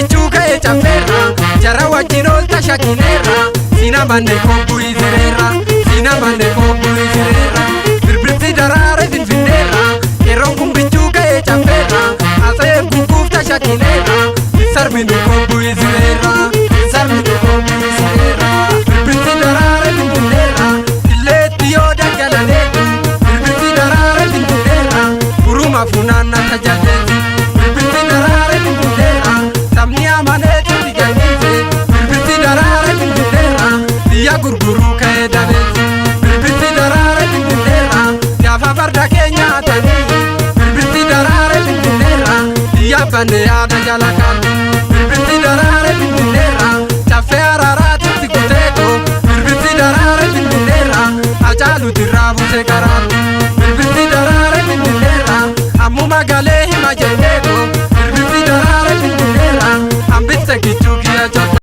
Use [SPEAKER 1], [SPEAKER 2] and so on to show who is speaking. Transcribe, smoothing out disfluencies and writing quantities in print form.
[SPEAKER 1] bichuu ka'ee caffeerra, jara wajjin oolta shakkineerra, sina manne kobbuu isireerra, sina manne kobbuu isireerra. Birbirsi daraare finfinneerra, qeerroon kun bichuu ka'ee caffeerra, haasa'eef gugguufta shakkineerra, sarbinu kobbuu isireerra, sarbinu kobbuu isireerra. Birbirsi daraare finfinneerra, illeetti yoo daggalaneetu, birbirsi daraare finfinneerra, buruma funaannata jaldeessi. Birbirsi daraare finfinneerra, sabni amaneetu si gadhiise. Birbirsi daraare finfinneerra, biyya gurguruu ka'ee dabeessi. Birbirsi daraare finfinneerra, gaafa farda keenya hatanii. Birbirsi daraare finfinneerra, biyya banne yaada jala kaatti. Birbirsi daraare finfinneerra, caffee araaraatitti kuteeto. Birbirsi daraare finfinneerra, Hacaaluutti irraa buuse karaatti. Birbirsi daraare finfinneerra, ammuma galee hima jetteeto. Birbirsi daraare finfinneerra, hambisse kichuu kiyya jotta.